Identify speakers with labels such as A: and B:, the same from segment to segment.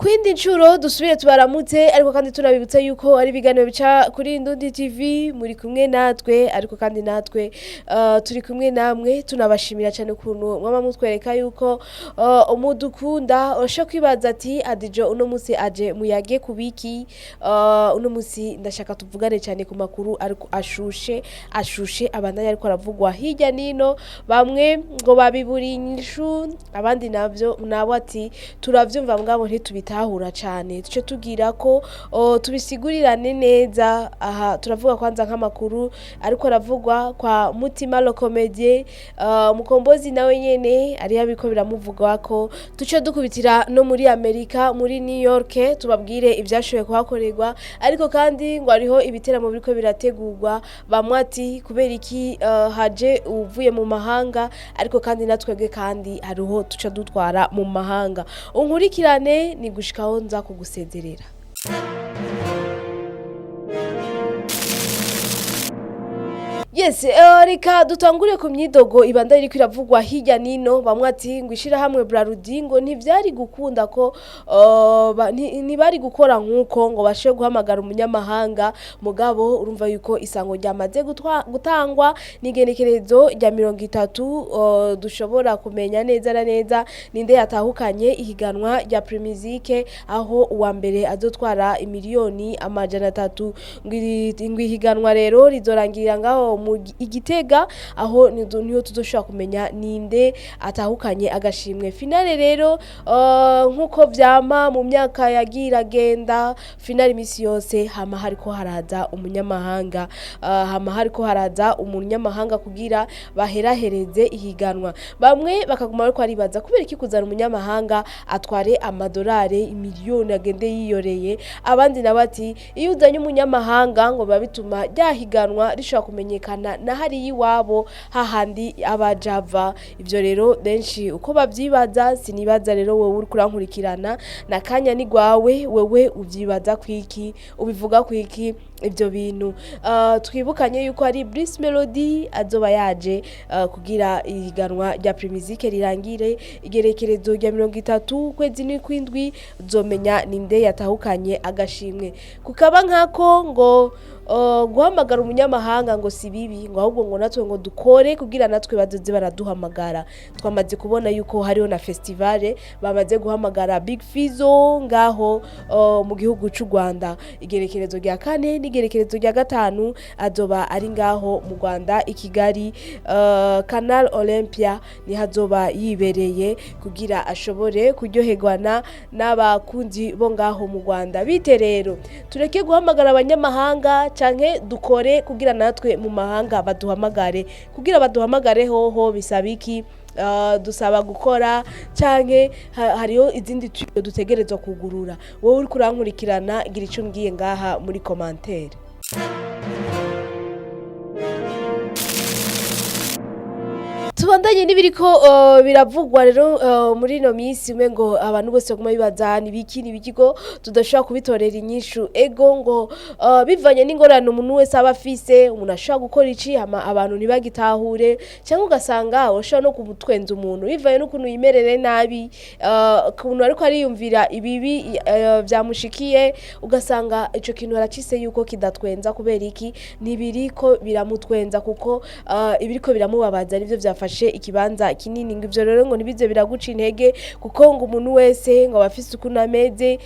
A: Kwindi ncuro dusubire tubaramutse, ariko kandi tunabibutsa yuko ari ibiganiro bica kuri Indundi TV. Muri kumwe natwe, ariko kandi natwe turi kumwe namwe. Tunabashimira cyane ukuntu mwama mutwereka yuko mudukunda. Urashobora kwibaza ati: "Adijo uno munsi aje muyage kubiki?" Uno munsi ndashaka tuvugane cyane ku makuru ariko ashushe ashushe, abandanya ariko aravugwa hirya nino. Bamwe ngo babiburiye inyishu, abandi navyo nabo ati: "Turavyumva mugabo ntitubitahura cane." Tuce tugira ko tubisigurirane neza. Aha turavuga kwanza nk'amakuru ariko aravugwa kwa Mutima le Comédien, Mukombozi nawe nyene ari yabiko biramuvugwa ko. Tuce dukubitira no muri Amerika, muri New York, tubabwire ivyashoboye kuhakorerwa. Ariko kandi ngo hariho ibiteramo biriko birategurwa. Bamwe ati: "Kubera iki haje uvuye mu mahanga?" Ariko kandi natwebwe kandi hariho tuca dutwara mu mahanga. Unkurikirane ni gushikaho nza kugusezerera. Yes, reka dutangure ku myidogo ibanda iriko iravugwa hirya nino. Bamwe ati ngo ishirahamwe Brarudi ngo ntivyari gukunda ko ntibari gukora nkuko ngo bashe guhamagara umunyamahanga. Mugabo urumva yuko isango ryamaze gutangwa n'igenekerezo rya 30, dushobora kumenya neza na neza ninde yatahukanye ihiganwa rya Primusic, aho uwa mbere azotwara 300 miliyoni. Ngo ihiganwa rero rizorangirira ngaho mu Igitega, aho niho tuzoshobora kumenya ninde atahukanye agashimwe. Finale rero, nkuko vyama mu myaka yagiye iragenda, finale imisi yose hama hariko haraza umunyamahanga, hama hariko haraza umunyamahanga kugira baherahereze ihiganwa. Bamwe bakaguma bariko baribaza kubera iki kuzana umunyamahanga atware amadolari imiliyoni agende yiyoreye. Abandi nabo ati: "Iyo uzanye umunyamahanga ngo biba bituma ryahiganwa rishobora kumenyekana na hariya iwabo hahandi abajava." Ivyo rero benshi uko bavyibaza. Sinibaza rero wewe uriko urankurikirana na kanya ni gwawe, wewe uvyibaza kwiki? Ubivuga kwiki ivyo bintu? Twibukanye yuko ari Bruce Melody azoba yaje kugira ihiganwa rya Primusic rirangire igerekerezo rya 30 ukwezi ni kwindwi, uzomenya ninde yatahukanye agashimwe. Kukaba nkako ngo guhamagara umunyamahanga ngo si bibi, ngo ahubwo ngo natwe ngo dukore kugira natwe bazoze baraduhamagara. Twamaze kubona yuko hariho na festival bamaze guhamagara Big Fizzo ngaho mu gihugu c'u Rwanda. Igerekerezo rya 4 n'igerekerezo rya 5 azoba ari ngaho mu Rwanda i Kigali, Canal Olympia niho azoba yibereye kugira ashobore kuryoherwana n'abakunzi bo ngaho mu Rwanda. Bite rero, tureke guhamagara abanyamahanga canke dukore kugira natwe mu mahanga baduhamagare? Kugira baduhamagare hoho bisaba iki? Dusaba gukora canke hariho izindi tuyo dutegerezwa kugurura? Wowe uriko urankurikirana, gira ico umbwiye ngaha muri commentaire. Tubandanye n'ibiriko biravugwa rero muri ino minsi. Umengo abantu bose baguma bibaza nibiki nibiki ko tudashobora kubitorera inyishu. Ego, ngo bivanye n'ingorane umuntu wese aba afise, umuntu ashobora gukora iki hama abantu ntibagitahure, cyangwa ugasanga ushobora no kumutwenza umuntu bivanye n'ukuntu yimerere nabi, ukuntu ariko ariyumvira ibibi vyamushikiye, ugasanga ico kintu aracise yuko kidatwenza. Kubera iki? Ntibiriko biramutwenza kuko ibiriko biramubabaza nivyo vyafashe ikibanza kinini. Ngo ivyo rero ngo ntibize biraguca intege, kuko ngo umuntu wese ngo aba afise ukuntu ameze,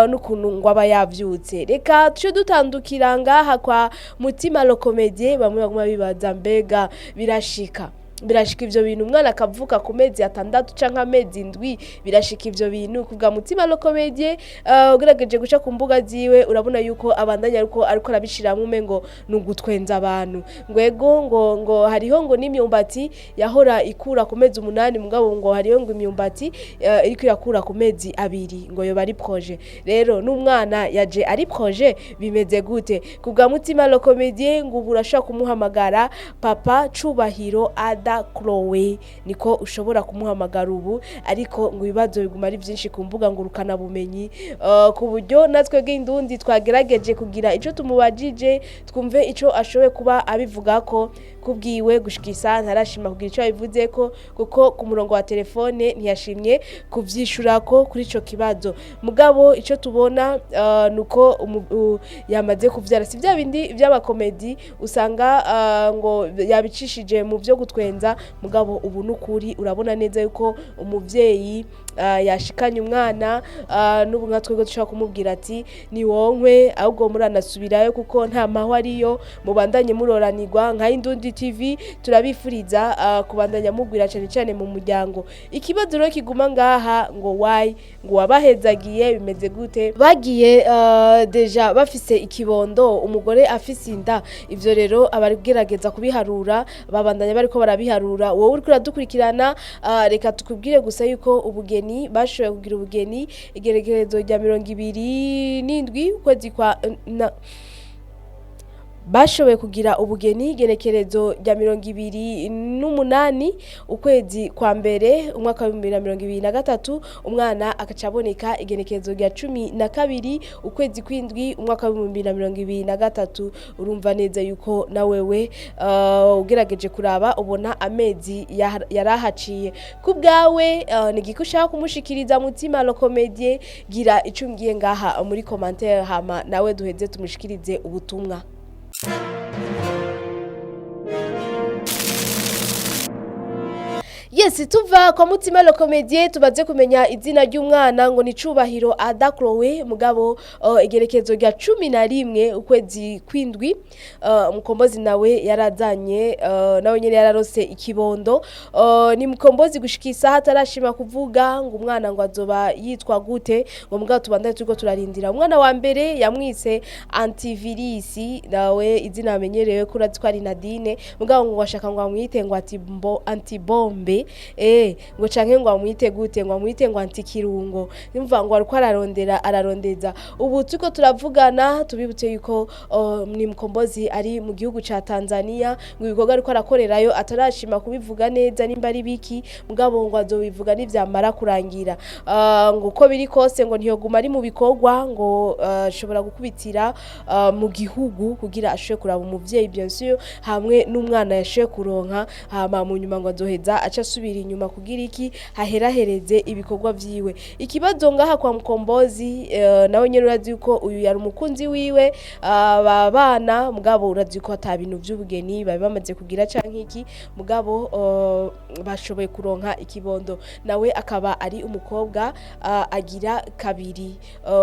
A: n'ukuntu ngo aba yavyutse. Reka tuce dutandukira ngaha kwa Mutima le Comédien. Bamwe baguma bibaza: mbega birashika, birashika ivyo bintu umwana akavuka ku mezi 6 canke amezi 7? Birashika ivyo bintu? Kubwa Mutima le Comédien, ugerageje guca ku mbuga ziwe urabona yuko abandanya ariko arabishiramwo umengo ni ugutwenza abantu. Ngo ego, ngo hariho ngo n'imyumbati yahora ikura ku mezi 8, mugabo ngo hariho ngo imyumbati iriko irakura ku mezi 2, ngo yoba ari projet. Rero n'umwana yaje ari projet, bimeze gute? Kubwa Mutima le Comédien, ngo ubu urashobora kumuhamagara Papa Cubahiro. Ada Chloe, niko ushobora kumuhamagara ubu. Ariko ngo ibibazo biguma ari byinshi ku mbuga ngurukana bumenyi, ku buryo natwe bw'indundi twagerageje kugira ico tumubajije, twumve ico ashoboye kuba abivuga ko kubwiwe. Gushikisa ntarashima kugira ico abivuze ko, kuko ku murongo wa telefone ntiyashimye kuvyishurako kuri ico kibazo. Mugabo ico tubona nuko yamaze kuvyara. Si bya bindi by'abakomedi usanga ngo yabicishije mu byo gutwenza, mugabo ubu nukuri urabona neza yuko umuvyeyi yashikanye umwana. N'ubu nka twebwe dushobora kumubwira ati ni wonkwe, ahubwo muranasubirayo kuko nta mahwa ariyo, mubandanye muroranirwa. Nka Indundi TV turabifuriza kubandanya mugwira cyane cyane mu muryango. Ikibazo rero kiguma ngaha ngo why, ngo wabahezagiye bimeze gute? Bagiye déjà bafise ikibondo, umugore afise inda. Ivyo rero abagerageza kubiharura babandanya bariko barabiharura. Wowe uriko uradukurikirana, reka tukubwire gusa yuko ubugeni bashoboye kugira ubugeni igerekerezo rya 27 ukwezi kwa na, bashoboye kugira ubugeni igenekerezo rya 28 ukwezi kwa mbere umwaka wa 2023, umwana agaca aboneka igenekerezo rya 12 ukwezi kw'indwi umwaka wa 2023. Urumva neza yuko na wewe ugerageje kuraba ubona amezi yarahaciye. Ku bwawe ni igiki ushaka kumushikiriza Mutima le Comédien? Gira ico umbwiye ngaha muri commentaire, hama nawe duheze tumushikirize ubutumwa. Yes, tuva kwa Mutima le Comédien, tumaze kumenya izina ry'umwana ngo ni Cubahiro Ada Chloe. Mugabo igerekezo rya 11 ukwezi kw'indwi, Mukombozi nawe yarazanye, nawe nyene yararose ikibondo. Ni Mukombozi gushika isaha atarashima kuvuga ngo umwana ngo azoba yitwa gute, ngo mugabo tubandanye turiko turarindira. Umwana wa mbere yamwise Antivirus, nawe izina amenyerewe ko urazi ko ari Nadine, mugabo ngo ashaka ngo amwite ngo ati antibombe, ngo canke ngo amwite gute, ngo amwite ngo antikirungo. Nimva ngo ariko ararondera, ararondeza. Ubu turiko turavugana, tubibutse yuko ni Mukombozi ari mu gihugu ca Tanzania, ngo ibikorwa ariko arakorerayo atarashima kubivuga neza nimba ari biki, mugabo ngo azobivuga nivyamara kurangira. Ngo uko biri kose ngo ntiyoguma ari mu bikorwa, ngo ashobora gukubitira mu gihugu kugira ashobore kuraba umuvyeyi, bien sûr, hamwe n'umwana yashoboye kuronka, hama mu nyuma ngo azoheza aca asubira inyuma kugira iki haherahereze ibikorwa vyiwe. Ikibazo ngaha kwa Mukombozi, nawe nyene urazi yuko uyu yari umukunzi wiwe, babana, mugabo urazi ko ata bintu vy'ubugeni bari bamaze kugira canke iki, mugabo bashoboye kuronka ikibondo, nawe akaba ari umukobwa agira kabiri.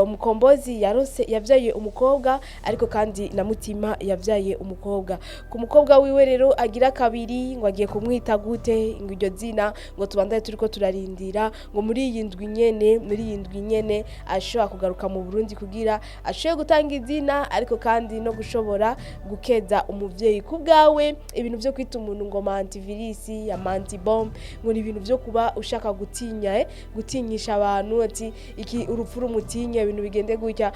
A: Mukombozi yarose yavyaye umukobwa, ariko kandi na Mutima yavyaye umukobwa. Ku mukobwa wiwe rero agira kabiri, ngo agiye kumwita gute? Ngo iryo zina ngo tubandane turiko turarindira, ngo muri iyi ndwi nyene, muri iyi ndwi nyene ashobora kugaruka mu Burundi kugira ashobore gutanga izina, ariko kandi no gushobora gukeza umuvyeyi. Ku bwawe, ibintu vyo kwita umuntu ngo ma antivirus, ama antibombe, ngo ni ibintu vyo kuba ushaka gutinya, gutinyisha abantu ati iki urupfu rumutinye, ibintu bigende gutya.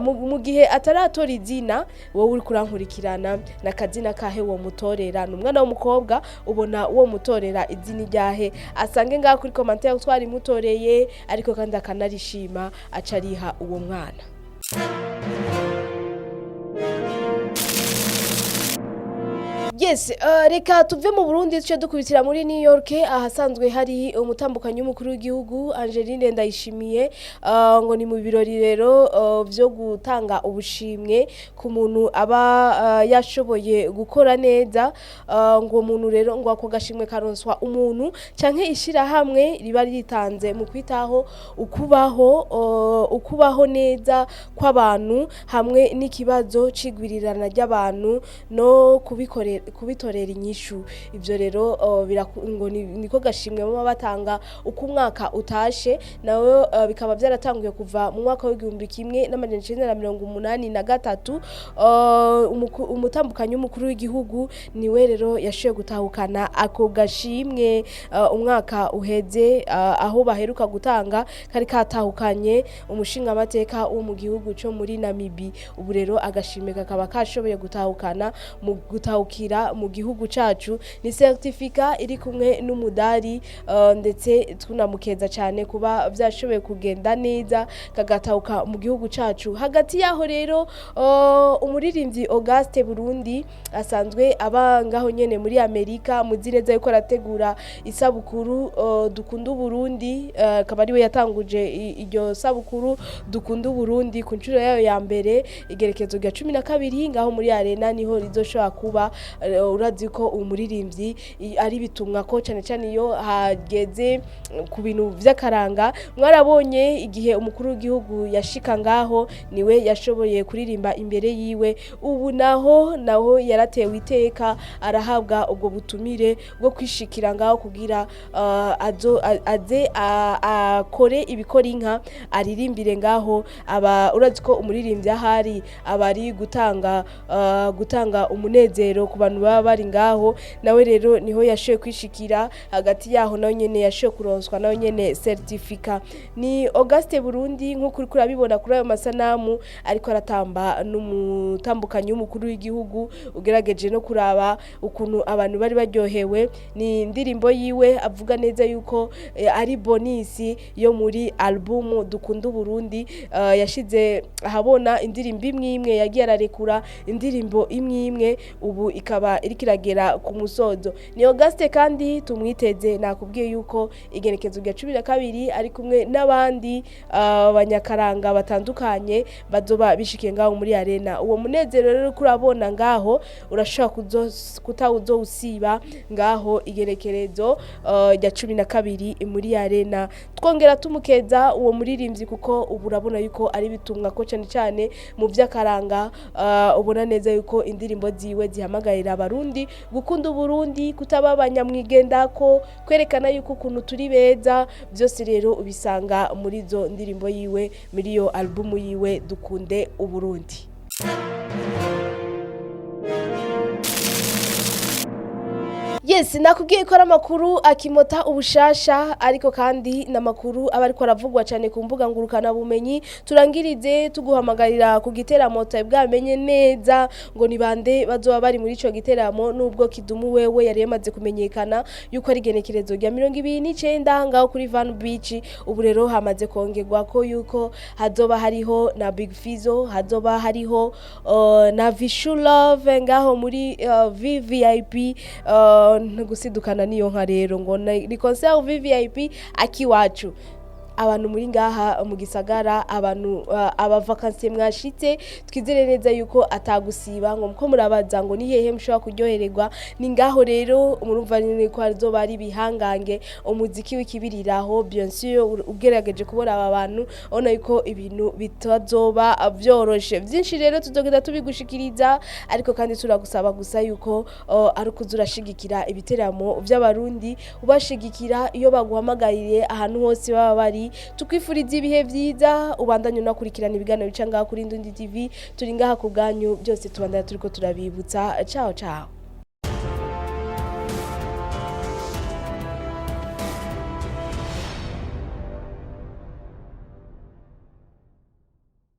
A: Mu gihe ataratora izina, wowe uri kurankurikirana, nakazina kahe wo mutorera? Ni umwana w'umukobwa, ubona uwo mutorera izina iryahe? Asange ngaha kuri commentaire twari mutoreye, ariko kandi akanarishima aca ariha uwo mwana. Yes, reka tuve mu Burundi tuce dukubitira muri New York, ahasanzwe hari umutambukanyi w'umukuru w'igihugu Angeline Ndayishimiye. Ngo ni mu birori rero vyo gutanga ubushimwe ku muntu aba yashoboye gukora neza. Ngo umuntu rero ngo ako gashimwe karonswa umuntu canke ishirahamwe riba ritanze mu kwitaho ukubaho neza kw'abantu hamwe n'ikibazo c'igwirirana ry'abantu no kubitorera inyishu. Ivyo rero ngo niko gashimwe baba batanga uko umwaka utashe. Nawe bikaba byaratanguye kuva mu mwaka wa 1983. Umutambukanyi w'umukuru w'igihugu niwe rero yashoboye gutahukana ako gashimwe umwaka uheze, aho baheruka gutanga kari katahukanye umushingamateka wo mu gihugu cyo muri Namibi. Ubu rero agashimwe kakaba kashoboye gutahukana mu gutahukira kugaruka mu gihugu cacu. Ni certificat iri kumwe n'umudari, ndetse tunamukeza cyane kuba vyashoboye kugenda neza kagatahuka mu gihugu cacu. Hagati yaho rero, umuririmbyi Auguste Burundi asanzwe aba ngaho nyene muri Amerika, muzi neza yuko arategura isabukuru Dukunda Burundi, akaba ariwe yatanguje iryo sabukuru Dukunda Burundi ku nshuro yayo ya mbere. Igerekezo rya 12 ngaho muri arena niho rizoshobora kuba. Urazi ko umuririmbyi ari bitumwa ko cyane cyane iyo hageze ku bintu vy'akaranga. Mwarabonye igihe umukuru w'igihugu yashika ngaho, niwe yashoboye kuririmba imbere yiwe. Ubu naho yaratewe iteka, arahabwa ubwo butumire bwo kwishikira ngaho kugira aze akore ibikora inka, aririmbire ngaho. Aba urazi ko umuririmbyi ahari aba ari gutanga umunezero ku bantu baba bari ngaho. Nawe rero niho yashoboye kwishikira. Hagati yaho nawe nyene yashoboye kuronswa nawe nyene certificat. Ni Auguste Burundi, nk'uko uriko urabibona kuri ayo masanamu, ariko aratamba n'umutambukanyi w'umukuru w'igihugu. Ugerageje no kuraba ukuntu abantu bari baryohewe. Ni indirimbo yiwe avuga neza yuko ari bonus yo muri albumu Dukunda Burundi. Yashize ahabona indirimbo imwe imwe, yagiye ararekura indirimbo imwe imwe, ubu ikaba iriko iragera ku musozo. Ni Auguste kandi tumwiteze. Nakubwiye yuko igerekezo rya 12 ari kumwe n'abandi banyakaranga batandukanye bazoba bishikiye ngaho muri arena. Uwo munezero rero uriko urabona ngaho urashobora kutawuzowusiba ngaho igerekerezo rya 12 muri arena. Twongera tumukeza uwo muririmbyi, kuko ubu urabona yuko ari bitumwa ko cyane cyane mu vy'akaranga. Ubona neza yuko indirimbo ziwe zihamagarira abarundi gukunda Uburundi, kutaba abanyamwigendako, kwerekana yuko ukuntu turi beza. Byose rero ubisanga muri izo ndirimbo yiwe, muri iyo albumu yiwe Dukunde Uburundi. Yes, nakubwiye ko ari amakuru akimota ubushasha, ariko kandi n'amakuru aba ariko aravugwa cyane ku mbuga ngurukana bumenyi. Turangirize tuguhamagarira ku giteramo bwamenye neza ngo ni bande bazoba bari muri ico giteramo, nubwo Kidumu wewe yari yamaze kumenyekana yuko ari igenekerezo rya 29 ngaho kuri Van Beach. Ubu rero hamaze kongerwa ko yuko hazoba hariho na Big Fizzo, hazoba hariho na Vishu Love ngaho muri VVIP. Gusidukana niyo nka rero ngo ni concert VVIP akiwacu. Abantu muri ngaha mu gisagara, abantu abavakansiye mwashitse, twizere neza yuko atagusiba ngo muko murabaza ngo ni hehe mushobora kuryohererwa. Ni ngaho rero. Murumva nyene ko hazoba ari ibihangange, umuziki w'ikibiriraho. Bien sûr, ugerageje kubona aba bantu, ubona yuko ibintu bitazoba vyoroshe. Vyinshi rero tuzogenda tubigushikiriza, ariko kandi turagusaba gusa yuko ari ukuza urashigikira ibiteramo vy'abarundi, ubashigikira iyo baguhamagariye ahantu hose baba bari. Tukwifuriza ibihe vyiza, ubandanye unakurikirana ibiganiro bica ngaha kuri Indundi TV. Turi ngaha ku bwanyu, byose tubandanya turiko turabibutsa. Ciao ciao.